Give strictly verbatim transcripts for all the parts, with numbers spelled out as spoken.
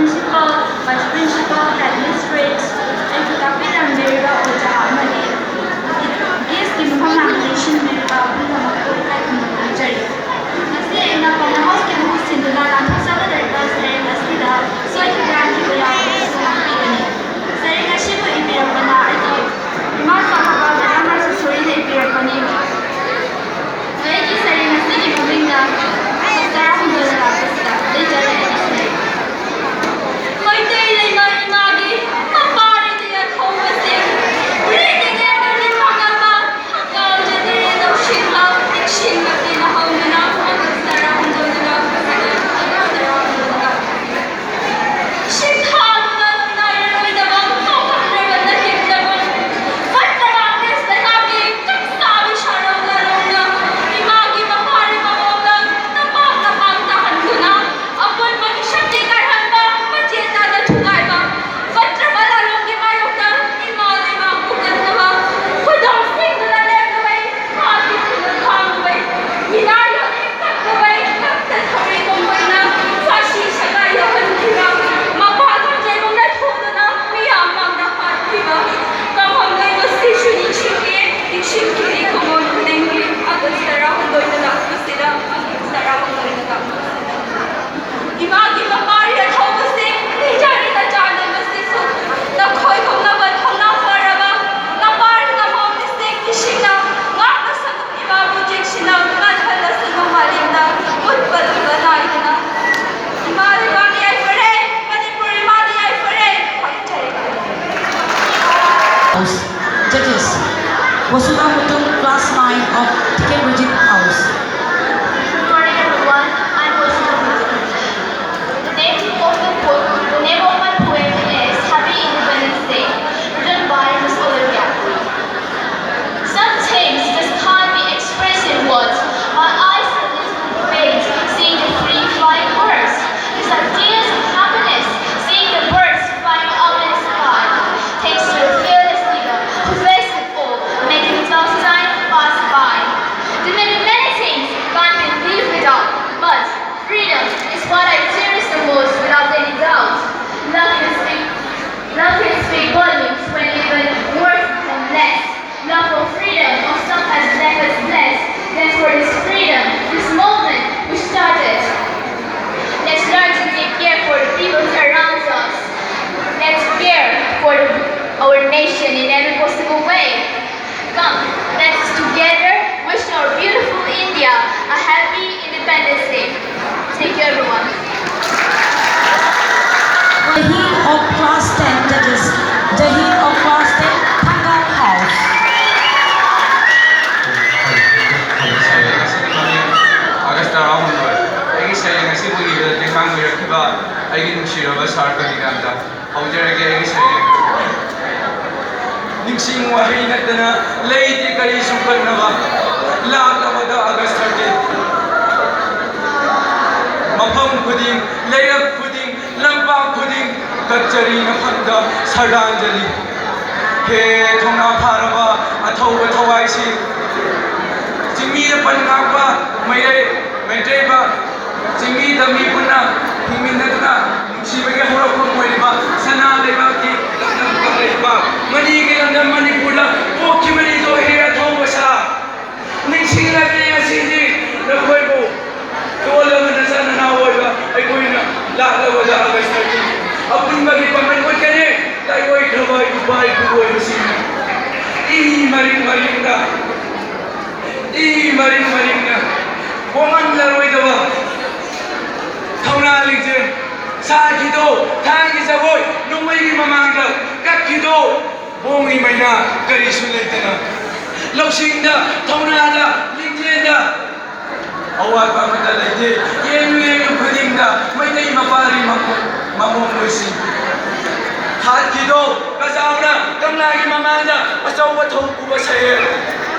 Principal, Vice Principal, Headmistress, ꯑꯩꯕꯨ ꯇꯥꯛꯄꯤ ꯇꯝꯕꯤꯔꯤꯕ ꯑꯣꯖꯥ ꯑꯃꯗꯤ ꯒꯦꯁꯀꯤ ꯃꯐꯝ ꯂꯥꯡꯕ ꯂꯦꯡꯁꯤꯟꯕꯤꯔꯤꯕ ꯄꯨꯝꯅꯃꯛꯄꯨ ꯏꯀꯥꯏ ꯈꯨꯝꯅꯕ ꯄꯤꯖꯔꯤ꯫ ꯉꯁꯤ ꯑꯩꯅ ꯄꯥꯎꯅꯥ ꯍꯥꯎꯁꯀꯤ ꯃꯍꯨꯠ ꯁꯤꯟꯗꯨꯅ ꯂꯥꯟꯊꯣꯛꯆꯒꯗꯧꯔꯤꯕ ꯁꯩꯔꯦꯡ ꯑꯁꯤꯗ ꯁꯣꯏꯈꯤꯕ ꯂꯥꯟꯈꯤꯕ ꯌꯥꯎꯔꯕꯁꯨ ꯉꯥꯛꯄꯤꯒꯅꯤ꯫ ꯁꯩꯔꯦꯡ ꯑꯁꯤꯕꯨ ꯏꯕꯤꯔꯛꯄꯅ ꯑꯩꯒꯤ ꯏꯃꯥ ꯁꯥꯟꯅꯕ ꯕꯦꯂꯥꯃ ꯁꯤꯁꯣꯔꯤꯅ ꯏꯕꯤꯔꯛꯄꯅꯤ꯫ ꯅꯣꯏꯒꯤ ꯁꯩꯔꯦꯡ ꯑꯁꯤꯒꯤ ꯃꯃꯤꯡꯅ ꯇꯔꯥꯍꯨꯝꯗꯣꯏ ꯂꯥꯛꯄꯁꯤꯗ ꯂꯩꯖꯔꯦ ꯑꯩꯒꯤ ꯁꯩꯔꯦꯡ꯫ ꯃꯩꯇꯩ ꯂꯩꯃ ꯏꯃꯥꯒꯤ ꯃꯄꯥꯔꯤꯗ ꯌꯥꯊꯧꯕꯁꯤꯡ, ꯔꯤꯗꯤꯡ ꯑꯦꯟ ꯔꯤꯗꯤꯡ ꯐꯪꯂꯕ ꯍꯪꯒꯥꯝ ꯆꯦꯇꯔꯤ ꯂꯧꯁꯤꯡ ꯂꯧ, ꯅꯤꯡꯁꯤꯡꯕ ꯄꯦꯟꯅ ꯍꯧꯗꯨꯅ ꯑꯃꯨꯛ ꯇꯔꯥꯍꯨꯝꯗꯣꯏꯗꯨ ꯂꯥꯛꯄꯁꯤꯗ ꯑꯃꯨꯛ ꯇꯔꯥꯍꯨꯝꯗꯣꯏꯗꯨ ꯂꯥꯛꯄꯁꯤꯗ꯫ ꯁꯤꯡꯊꯥꯗꯨꯅ ꯅꯨꯡꯉꯥꯏꯔꯔꯣꯏꯗꯕ ꯃꯐꯝ ꯂꯩꯕ ꯅꯍꯤꯛ ꯅꯒꯨꯟ꯫ ꯐꯠꯇꯕ ꯑꯪꯒ꯭ꯔꯦꯖ ꯂꯩꯉꯥꯛꯀꯤ ꯆꯞ ꯆꯥꯕꯤ ꯁꯥꯔꯧ ꯂꯥꯂꯣꯡꯅ ꯏꯃꯥꯒꯤ ꯃꯄꯥꯔꯤ ꯃꯃꯣꯝꯗ ꯅꯄꯥꯛ ꯅꯄꯥꯛ ꯇꯥꯍꯟꯗꯨꯅ ꯑꯄꯨꯟꯕꯒꯤ ꯁꯛꯇꯤ ꯀꯥꯏꯍꯟꯕ, ꯃꯆꯦ ꯇꯥꯅ ꯊꯨꯒꯥꯏꯕ꯫ ꯐꯠꯇ꯭ꯔꯕ ꯂꯥꯂꯣꯡꯒꯤ ꯃꯥꯌꯣꯛꯇ ꯏꯃꯥ ꯂꯩꯕꯥꯛꯄꯨ ꯀꯟꯅꯕ ꯈꯨꯗꯣꯡ ꯁꯤꯡꯗꯨꯅ ꯂꯦꯞꯂꯕ ꯏꯃꯥꯒꯤ ꯈꯨꯗꯨꯝ ꯊꯥꯡꯂꯕ ꯃꯤꯅꯥꯏ ꯑꯣꯏꯅ ꯀꯞꯂꯕ ꯀꯞꯇ ꯊꯧꯔꯤ ꯀꯣꯝꯕꯣꯏꯅ ꯐꯥꯁꯤ ꯁꯒꯥꯏ ꯌꯧꯍꯟꯈꯤꯕ ꯃꯄꯥ ꯊꯝꯖꯩꯕꯨꯡꯅ ꯊꯨꯗꯨꯅ ꯃꯤꯌꯥꯝ ꯃꯥꯡꯗ ꯍꯥꯠꯈꯤꯕ ꯀꯝꯐꯝ ꯂꯩꯕꯁꯤꯁꯨ ꯅꯤꯡꯁꯤꯡꯉꯦ, ꯅꯤꯡꯁꯤꯡꯈꯤꯅꯤ ꯈꯨꯃꯣꯟ ꯈꯨꯗꯤꯡꯒꯤ ꯑꯥꯒꯁ ꯇꯔꯥꯍꯨꯝꯗꯣꯏꯗ ꯂꯥꯛꯄꯁꯤꯗ, ꯑꯥꯒꯁ ꯇꯔꯥꯍꯨꯝꯗꯣꯏꯗ ꯂꯥꯛꯄꯁꯤꯗ꯫ ꯏꯃꯥꯒꯤ ꯃꯄꯥꯔꯤ ꯑꯊꯧꯕꯁꯤꯡ, ꯅꯤꯡꯖꯔꯤ ꯅꯆꯥꯅꯤ ꯃꯁꯤꯁꯨ ꯅꯈꯣꯏꯒꯨꯝꯂꯕ ꯊꯧꯅꯥ ꯐꯔꯕ ꯅꯄꯥꯔꯤ ꯅꯃꯧꯅꯤꯁꯤꯡ ꯏꯁꯤꯡꯅ ꯉꯥꯛꯅ ꯁꯛꯂꯨ ꯏꯃꯥꯕꯨ ꯆꯦꯛꯁꯤꯟꯅ ꯉꯥꯟꯍꯜꯂꯁꯅꯨ ꯃꯥꯂꯦꯝꯗ ꯎꯠꯄ ꯂꯨꯕ ꯅꯥꯏꯗꯅ꯫ ꯏꯃꯥ ꯂꯩꯕꯥꯛ ꯌꯥꯏꯐꯔꯦ, ꯃꯅꯤꯄꯨꯔ ꯏꯃꯥꯗꯤ ꯌꯥꯏꯐꯔꯦ꯫ ꯊꯥꯒꯠꯆꯔꯤ꯫ Judges, Vasudha Mutun, class nine of T K Bridget House. Good morning, everyone. I'm Vasudha Mutun. The name of the po-, the name of my poem is Happy Independence Day, written by Miss Olivia. Some things just can't be expressed in words. My eyes are lit with praise, seeing the free flying birds. These are tears of happiness, seeing the birds flying up in the sky. Thanks to the fearless leader who faced it all, making himself ꯑꯩꯒꯤ ꯅꯨꯡꯁꯤꯔꯕ ꯁꯥꯔ ꯀꯕꯤꯀꯥꯟꯇ, ꯍꯧꯖꯔꯒꯦ ꯑꯩꯒꯤ ꯁꯩꯔꯦꯡ꯫ ꯅꯤꯡꯁꯤꯡ ꯋꯥꯍꯩ ꯅꯠꯇꯅ ꯂꯩꯇꯦ ꯀꯔꯤꯁꯨ ꯀꯟꯅꯕ, ꯂꯥꯛꯂꯕꯗ ꯑꯥꯒꯁ thirteen꯫ ꯃꯐꯝ ꯈꯨꯗꯤꯡ, ꯂꯩꯔꯛ ꯈꯨꯗꯤꯡ, ꯂꯝꯄꯥꯛ ꯈꯨꯗꯤꯡ, ꯀꯠꯆꯔꯤ ꯅꯐꯝꯗ ꯁꯔꯗꯥꯟꯖꯂꯤ꯫ ꯍꯦ ꯊꯧꯅꯥ ꯐꯥꯔꯕ ꯑꯊꯧꯕ ꯊꯋꯥꯏꯁꯤ, ꯆꯤꯡꯃꯤꯗ ꯄꯟ ꯉꯥꯛꯄ ꯃꯩꯔꯩ, ꯃꯩꯇꯩꯕ, ꯆꯤꯡꯃꯤ ꯇꯝꯃꯤ ꯄꯨꯟꯅ ꯍꯤꯡꯃꯤꯟꯅꯗꯨꯅ ꯅꯨꯡꯁꯤꯕꯒꯤ ꯍꯧꯔꯛꯐꯝ ꯑꯣꯏꯔꯤꯕ ꯁꯅꯥ ꯂꯩꯕꯥꯛꯀꯤ ꯂꯝꯗꯝ ꯀꯪꯂꯩꯄꯥꯛ, ꯃꯅꯤꯒꯤ ꯂꯝꯗꯝ ꯃꯅꯤꯄꯨꯔꯗ ꯄꯣꯛꯈꯤꯕꯅꯤꯗꯣ ꯍꯦ ꯑꯊꯧꯕ ꯁꯥ꯫ ꯅꯤꯡꯁꯤꯡꯂꯒꯦ ꯉꯁꯤꯗꯤ ꯅꯈꯣꯏꯕꯨ꯫ ꯂꯣꯜ ꯑꯃ ꯅꯆꯥ ꯅꯅꯥꯎ ꯑꯣꯏꯕ ꯑꯩꯈꯣꯏꯅ ꯂꯥꯛꯂꯕꯗ ꯑꯥꯒꯁ thirteen ꯑꯄꯨꯟꯕꯒꯤ ꯄꯥꯡꯒꯜ ꯎꯠꯀꯅꯤ꯫ ꯂꯥꯏꯑꯣꯏꯈ꯭ꯔꯕ ꯏꯄꯥ ꯏꯄꯨ ꯑꯣꯏꯕꯁꯤꯡꯅ ꯏ ꯃꯔꯤꯡ ꯃꯔꯤꯡꯅ, ꯏ ꯃꯔꯤꯡ ꯃꯔꯤꯡꯅ ꯀꯣꯛꯍꯜꯂꯔꯣꯏꯗꯕ ꯊꯧꯅꯥ ꯂꯤꯡꯖꯦꯜ ꯁꯥꯈꯤꯗꯣ, ꯊꯥꯡꯒꯤ ꯖꯒꯣꯏ ꯅꯣꯡꯃꯩꯒꯤ ꯃꯃꯥꯡꯗ ꯀꯛꯈꯤꯗꯣ, ꯕꯣꯝꯒꯤ ꯃꯩꯅꯥ ꯀꯔꯤꯁꯨ ꯂꯩꯇꯅ꯫ ꯂꯧꯁꯤꯡꯗ, ꯊꯧꯅꯥꯗ, ꯂꯤꯡꯖꯦꯜꯗ ꯑꯋꯥꯠꯄ ꯑꯃꯠꯇ ꯂꯩꯇꯦ꯫ ꯌꯦꯡꯂꯨ ꯌꯦꯡꯂꯨ ꯈꯨꯗꯤꯡꯗ ꯃꯩꯇꯩ ꯃꯄꯥꯔꯤ ꯃꯃꯣ-, ꯃꯃꯣꯝ ꯑꯣꯏꯁꯤ꯫ ꯍꯥꯠꯈꯤꯗꯣ ꯀꯆꯥꯎꯅ ꯀꯪꯂꯥꯒꯤ ꯃꯃꯥꯡꯗ ꯑꯆꯧꯕ ꯊꯧ ꯄꯨꯕ ꯁꯩꯍꯦꯜ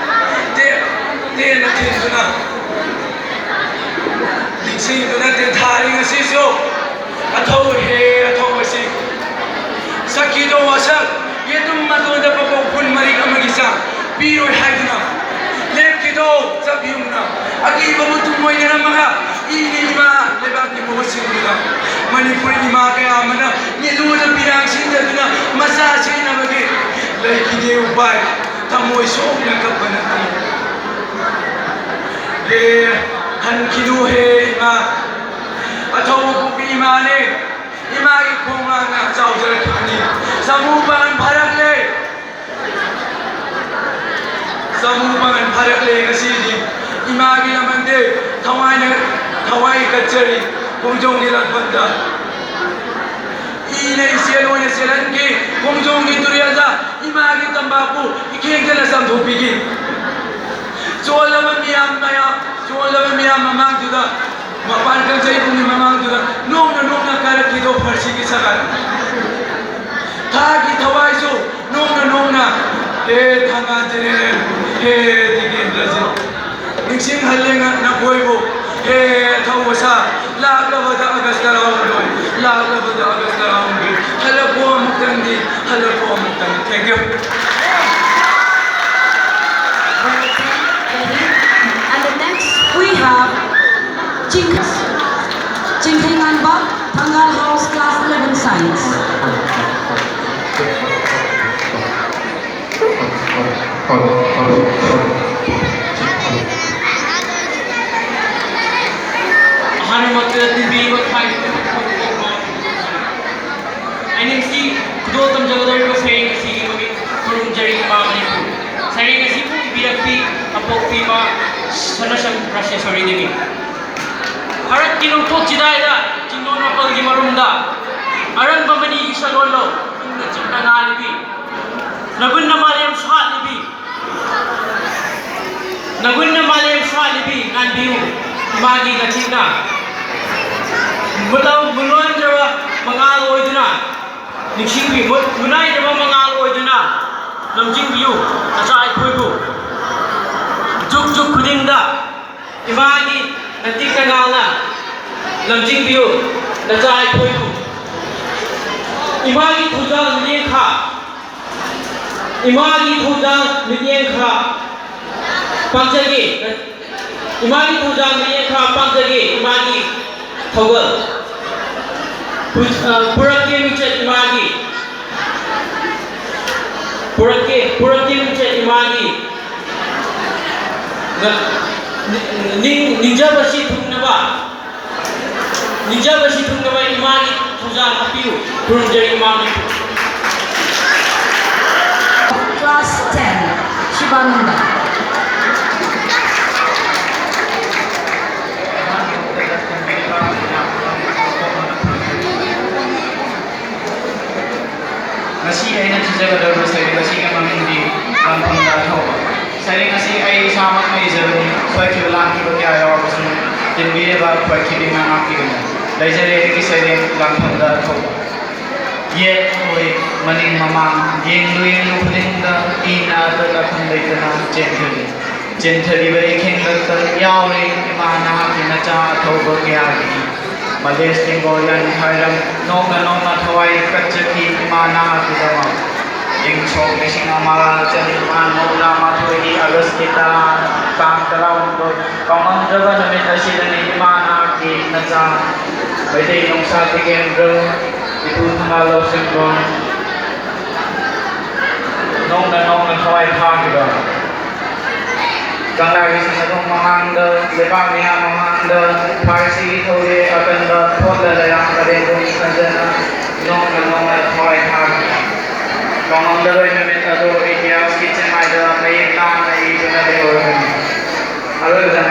ꯇꯦ-, ꯇꯦꯟꯅ ꯊꯤꯟꯗꯨꯅ, ꯅꯤꯡꯁꯤꯡꯗꯨꯅ ꯇꯦꯟꯊꯥꯔꯤ ꯉꯁꯤꯁꯨ꯫ ꯑꯊꯧ ꯍꯦ ꯑꯊꯧꯕꯁꯤ꯫ ꯁꯛꯈꯤꯗꯣ ꯋꯥꯁꯛ ꯌꯦꯇꯨꯝ ꯃꯇꯣꯟꯗ ꯄꯣꯛꯄ ꯎꯐꯨꯟ ꯃꯔꯤꯛ ꯑꯃꯒꯤ ꯆꯥꯡ ꯄꯤꯔꯣꯏ ꯍꯥꯏꯗꯨꯅ ꯂꯦꯞꯈꯤꯗꯣ ꯆꯞ ꯌꯨꯡꯅ ꯑꯀꯤꯕꯕꯨ ꯇꯨꯝꯑꯣꯏꯅꯔꯝꯃꯒ ꯏꯅ ꯏꯃꯥ ꯂꯩꯕꯥꯛꯀꯤ ꯃꯍꯨꯠ ꯁꯤꯟꯗꯨꯅ ꯃꯅꯤꯄꯨꯔ ꯏꯃꯥ ꯀꯌꯥ ꯑꯃꯅ ꯃꯤꯠꯂꯨꯗ ꯄꯤꯔꯥꯡ ꯁꯤꯟꯖꯗꯨꯅ ꯃꯆꯥ ꯁꯦꯟꯅꯕꯒꯤ ꯂꯩꯈꯤꯗꯦ ꯎꯄꯥꯏ꯫ ꯊꯃꯣꯏ ꯁꯣꯛꯅ ꯀꯞꯄ ꯅꯠꯇꯅ꯫ ꯍꯦ ꯍꯟꯈꯤꯅꯨ ꯍꯦ ꯏꯃꯥ, ꯑꯊꯧꯕ ꯄꯣꯛꯄꯤ ꯏꯃꯥꯅꯦ꯫ ꯏꯃꯥꯒꯤ ꯈꯣꯡ ꯉꯥꯡꯅ ꯆꯥꯎꯖꯔꯛꯈꯤꯕꯅꯤ꯫ ꯁꯥꯃꯨ ꯄꯥꯉꯟ ꯐꯥꯔꯛꯂꯦ꯫ ꯁꯥꯃꯨ ꯄꯥꯉꯟ ꯐꯥꯔꯛꯂꯦ ꯉꯁꯤꯗꯤ꯫ ꯏꯃꯥꯒꯤ ꯂꯃꯟꯗꯤ ꯊꯋꯥꯏꯅ, ꯊꯋꯥꯏ ꯀꯠꯆꯔꯤ ꯈꯣꯡꯖꯣꯝꯒꯤ ꯂꯥꯟꯐꯝꯗ꯫ ꯏꯅ ꯏꯆꯦꯜ ꯑꯣꯏꯅ ꯆꯦꯜꯍꯟꯈꯤ ꯈꯣꯡꯖꯣꯝꯒꯤ ꯇꯨꯔꯦꯜꯗ꯫ ꯏꯃꯥꯒꯤ ꯇꯝꯄꯥꯛꯄꯨ ꯏꯈꯦꯡꯗꯅ ꯆꯥꯝꯊꯣꯛꯄꯤꯈꯤ꯫ ꯆꯣꯜꯂꯕ ꯃꯤꯌꯥꯝ ꯃꯌꯥꯝ, ꯆꯣꯜꯂꯕ ꯃꯤꯌꯥꯝ ꯃꯃꯥꯡꯗꯨꯗ ꯃꯄꯥꯟ ꯀꯥꯡꯖꯩꯕꯨꯡꯒꯤ ꯃꯃꯥꯡꯗꯨꯗ ꯅꯣꯡꯅ ꯅꯣꯡꯅ ꯀꯥꯔꯛꯈꯤꯗꯣ ꯐꯥꯔꯁꯤꯒꯤ ꯁꯒꯥꯏ꯫ ꯊꯥꯒꯤ ꯊꯋꯥꯏꯁꯨ ꯅꯣꯡꯅ ꯅꯣꯡꯅ, ꯍꯦ ꯊꯥꯡꯒꯥꯟ ꯖꯦꯅꯦꯔꯦꯜ, ꯍꯦ ꯇꯤꯀꯦꯟꯗ꯭ꯔꯖꯤꯠ, ꯅꯤꯡꯁꯤꯡꯍꯜꯂꯦ ꯉ-, ꯅꯈꯣꯏꯕꯨ, ꯍꯦ ꯊꯧꯕ ꯁꯥ, ꯂꯥꯛꯂꯕꯗ ꯑꯥꯒꯁ ꯇꯔꯥꯍꯨꯝꯗꯣꯏ, ꯂꯥꯛꯂꯕꯗ ꯑꯥꯒꯁ ꯇꯔꯥꯍꯨꯝꯗꯣꯏ, ꯍꯜꯂꯛꯄ ꯑꯃꯨꯛꯇꯪꯗꯤ, ꯍꯜꯂꯛꯄ ꯑꯃꯨꯛꯇꯪꯗꯤ꯫ Thank you. And the next we have Ching-, Chingthei Nganbak, Thangal House, Class eleven Science. ꯑꯍꯥꯟꯕꯃꯛꯇꯗ ꯇꯤꯟꯕꯤꯔꯤꯕ ꯈꯥꯏꯗꯨꯅ ꯑꯩꯅ ꯉꯁꯤ ꯈꯨꯗꯣꯜ ꯇꯝꯖꯒꯗꯧꯔꯤꯕ ꯁꯩꯔꯦꯡ ꯑꯁꯤꯒꯤ ꯃꯃꯤꯡ ꯈꯨꯔꯨꯝꯖꯔꯤ ꯏꯃꯥ ꯃꯅꯤꯄꯨꯔ꯫ ꯁꯩꯔꯦꯡ ꯑꯁꯤꯕꯨ ꯏꯕꯤꯔꯛꯄꯤ ꯑꯄꯣꯛꯄꯤ ꯏꯃꯥ ꯁꯅꯥꯁꯝ ꯔꯥꯖꯦꯁ꯭ꯋꯔꯤ ꯗꯦꯕꯤ꯫ ꯚꯥꯔꯠꯀꯤ ꯅꯣꯡꯄꯣꯛ ꯆꯤꯗꯥꯏꯗ ꯆꯤꯡꯂꯣꯟ ꯃꯥꯄꯜꯒꯤ ꯃꯔꯨꯝꯗ ꯑꯔꯪꯕ ꯃꯅꯤꯒꯤ ꯁꯛꯂꯣꯟꯂꯣ ꯏꯪꯅ ꯆꯤꯛꯅ ꯉꯥꯜꯂꯤꯕꯤ꯫ ꯅꯒꯨꯟꯅ ꯃꯥꯂꯦꯝ ꯁꯥꯠꯂꯤꯕꯤ꯫ ꯅꯒꯨꯟꯅ ꯃꯥꯂꯦꯝ ꯁꯥꯠꯂꯤꯕꯤ ꯉꯥꯟꯕꯤꯌꯨ ꯏꯃꯥꯒꯤ ꯅꯆꯤꯟꯅ꯫ ꯃꯨꯂꯣꯟ-, ꯃꯨꯂꯣꯟꯗ꯭ꯔꯕ ꯃꯉꯥꯜ ꯑꯣꯏꯗꯨꯅ ꯅꯤꯡꯁꯤꯡꯕꯤ-, ꯃꯨ-, ꯃꯨꯅꯥꯏꯗ꯭ꯔꯕ ꯃꯉꯥꯜ ꯑꯣꯏꯗꯨꯅ ꯂꯝꯖꯤꯡꯕꯤꯌꯨ ꯅꯆꯥ ꯑꯩꯈꯣꯏꯕꯨ꯫ ꯖꯨꯛ ꯖꯨꯛ ꯈꯨꯗꯤꯡꯗ ꯏꯃꯥꯒꯤ ꯅꯇꯤꯛ ꯅꯉꯥꯜꯅ ꯂꯝꯖꯤꯡꯕꯤꯌꯨ ꯅꯆꯥ ꯑꯩꯈꯣꯏꯕꯨ꯫ ꯏꯃꯥꯒꯤ ꯊꯧꯖꯥꯜ ꯃꯤꯠꯌꯦꯡ ꯈꯥ, ꯏꯃꯥꯒꯤ ꯊꯧꯖꯥꯜ ꯃꯤꯠꯌꯦꯡ ꯈꯥ ꯄꯥꯡꯖꯒꯦ꯫ ꯏꯃꯥꯒꯤ ꯊꯧꯖꯥꯜ ꯃꯤꯠꯌꯦꯡ ꯈꯥ ꯄꯥꯡꯖꯒꯦ꯫ ꯏꯃꯥꯒꯤ ꯊꯧꯒꯜ ꯄꯨ-, ꯑ, ꯄꯨꯔꯛꯀꯦ ꯃꯤꯡꯆꯠ ꯏꯃꯥꯒꯤ꯫ ꯄꯨꯔꯛꯀꯦ, ꯄꯨꯔꯛꯀꯦ ꯃꯤꯡꯆꯠ ꯏꯃꯥꯒꯤ꯫ ꯅ-, ꯅꯤꯡ-, ꯅꯤꯡꯖꯕꯁꯤ ꯊꯨꯡꯅꯕ꯫ ꯅꯤꯡꯖꯕꯁꯤ ꯊꯨꯡꯅꯕ ꯏꯃꯥꯒꯤ ꯊꯧꯖꯥꯜ ꯍꯥꯞꯄꯤꯌꯨ꯫ ꯈꯨꯔꯨꯝꯖꯔꯤ ꯏꯃꯥ ꯃꯅꯤꯄꯨꯔ꯫ Class ten, Shivananda. ꯉꯁꯤ ꯑꯩꯅ ꯊꯤꯖꯒꯗꯧꯔꯤꯕ ꯁꯩꯔꯦꯡ ꯑꯁꯤꯒꯤ ꯃꯃꯤꯡꯗꯤ ꯂꯥꯟꯐꯝꯗ ꯊꯧꯕ꯫ ꯁꯩꯔꯦꯡ ꯑꯁꯤ ꯑꯩ ꯏꯁꯥꯃꯛꯅ ꯏꯖꯕꯅꯤ꯫ ꯁꯣꯏꯈꯤꯕ ꯂꯥꯟꯈꯤꯕ ꯀꯌꯥ ꯌꯥꯎꯔꯕꯁꯨ ꯇꯤꯟꯕꯤꯔꯤꯕ ꯈ꯭ꯋꯥꯏꯈꯤꯕꯤ ꯃꯅꯥꯛꯀꯤꯗꯨꯅ ꯂꯩꯖꯔꯦ ꯑꯩꯒꯤ ꯁꯩꯔꯦꯡ ꯂꯥꯡꯐꯝꯗ ꯊꯧꯕ꯫ ꯌꯦꯠ ꯑꯣꯏ ꯃꯅꯤꯡ ꯃꯃꯥꯡ ꯌꯦꯡꯂꯨ ꯌꯦꯡꯂꯨ ꯈꯨꯗꯤꯡꯗ ꯏꯅ ꯑꯇꯠ ꯑꯈꯝ ꯂꯩꯇꯅ ꯆꯦꯟꯊꯔꯤ꯫ ꯆꯦꯟꯊꯔꯤꯕ ꯏꯈꯦꯡꯂꯛꯇ ꯌꯥꯎꯔꯤ ꯏꯃꯥ ꯅꯍꯥꯛꯀꯤ ꯅꯆꯥ ꯑꯊꯧꯕ ꯀꯌꯥꯒꯤ ꯃꯂꯦꯁ ꯇꯦꯡꯒꯣꯜ ꯌꯥꯅꯤꯡꯈꯥꯏꯔꯝ ꯅꯣꯛꯅ ꯅꯣꯛꯅ ꯊꯋꯥꯏ ꯀꯠꯆꯈꯤ ꯏꯃꯥ ꯅꯍꯥꯛꯀꯤꯗꯃꯛ꯫ ꯏꯪ ꯁꯣꯛ ꯂꯤꯁꯤꯡ ꯑꯃꯒ ꯆꯅꯤꯄꯥꯟ ꯃꯧꯗ꯭ꯔꯥ ꯃꯥꯊꯣꯏꯒꯤ ꯑꯥꯒꯁꯀꯤ ꯇꯔꯥ, ꯇꯥꯡ ꯇꯔꯥꯍꯨꯝꯗꯣꯏ, ꯀꯥꯎꯉꯝꯗ꯭ꯔꯕ ꯅꯨꯃꯤꯠ ꯑꯁꯤꯗꯅꯤ ꯏꯃꯥ ꯅꯍꯥꯛꯀꯤ ꯅꯆꯥ ꯃꯩꯇꯩ ꯅꯣꯡꯁꯥ ꯇꯤꯀꯦꯟꯗ꯭ꯔ, ꯏꯄꯨ ꯊꯝꯕꯥꯜ ꯂꯧꯁꯤꯡꯕ, ꯅꯣꯡꯅ ꯅꯣꯡꯅ ꯊꯋꯥꯏ ꯊꯥꯈꯤꯕ꯫ ꯀꯪꯂꯥꯒꯤ ꯁꯤꯡꯅꯊꯣꯡ ꯃꯃꯥꯡꯗ, ꯂꯩꯕꯥꯛ ꯃꯤꯌꯥꯝ ꯃꯃꯥꯡꯗ, ꯐꯥꯔꯁꯤꯒꯤ ꯊꯧꯔꯤ ꯑꯀꯟꯕ ꯊꯣꯠꯂ ꯂꯩꯔꯥꯡ ꯀꯔꯦꯟꯗꯨꯝ ꯈꯟꯖꯅ, ꯅꯣꯡꯅ ꯅꯣꯡꯅ ꯊꯋꯥꯏ ꯊꯥꯈꯤꯕ꯫ ꯀꯥꯎꯉꯝꯗꯕ ꯅꯨꯃꯤꯠ ꯑꯗꯨ ꯏꯇꯤꯍꯥꯁꯀꯤ ꯆꯦꯃꯥꯏꯗ ꯃꯌꯦꯛ ꯇꯥꯅ ꯏꯗꯨꯅ ꯂꯩꯍꯧꯔꯕꯅꯤ꯫ ꯑꯔꯣꯏꯕꯗ